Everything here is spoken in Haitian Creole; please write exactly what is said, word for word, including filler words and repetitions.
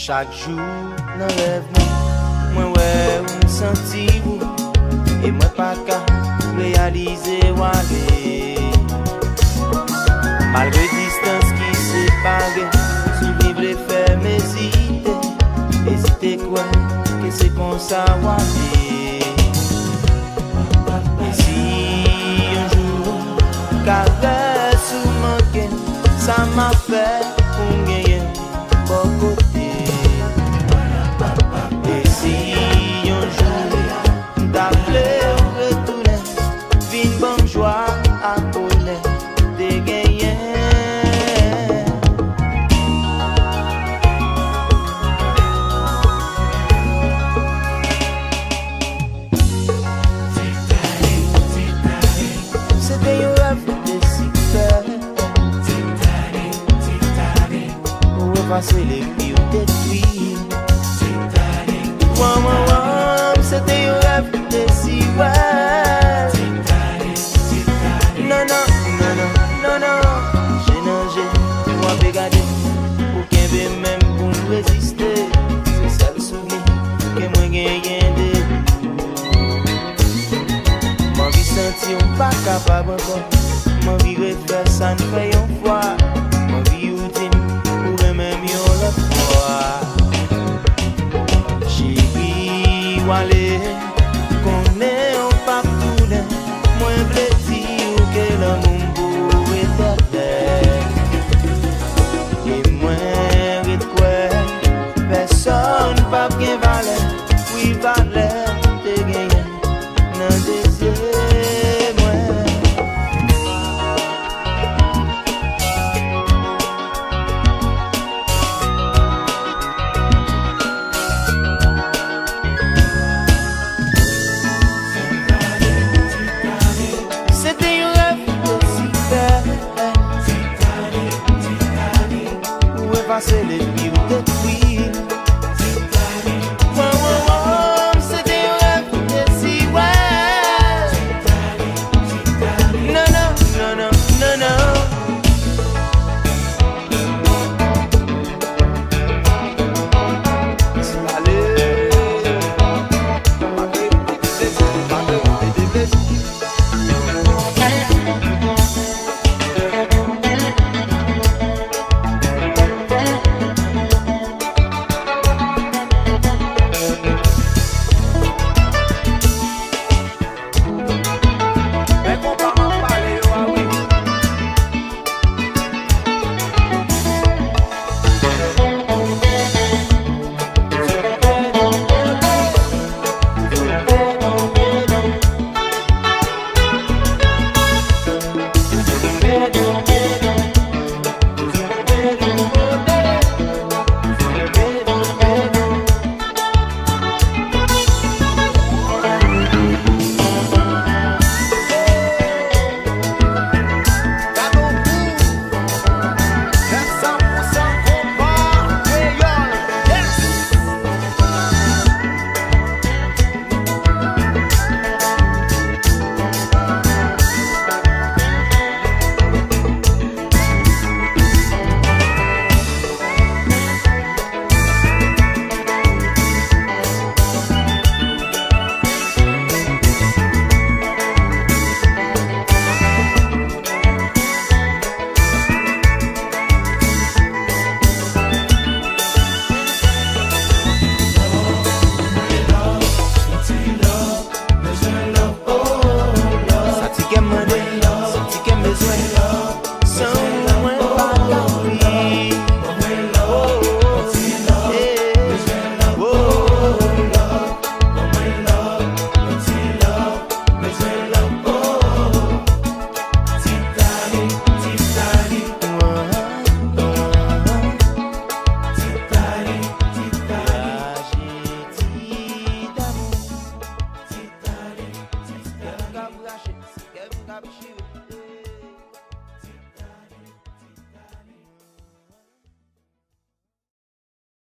Chak jou nan rèv mwen, mwen wè ou, m santi ou, e mwen pa ka reyalize w ale. Malgre distans ki separe, souvni vle fè m ezite, ezite kwè ke se konsa w ale. E si yon jou karès ou manke m, sa m ap fè pou m genyen bò kote. E si yon jou m ta vle w retounen, vin ban m jwa ak bonè te genyen. Se te yon rèv ki te si klè. Ou efase l epi ou detwi. Wan, wan, wan, se te yon rèv ki te si rèv. Non, non, non, non, non, non. Je nan je, w ap gade. Ou kenbe menm pou m reziste. Se sèl souvni ke mwen genyen de ou. M anvi santi w, m pa kapab ankò. M anvi refè sa n fè yon fwa. M anvi ou di m ou renmen m yon lòt fwa. Cheri, w ale, konnen w p ap tounen. Mwen vle di w ke lanmou m pou w etènèl. E mwen ret kwè pèsonn p ap gen valè, wi, valè m te genyen nan de zye mwen. Se te yon rèv ki te si bèl. Ou efase l epi ou detwi l.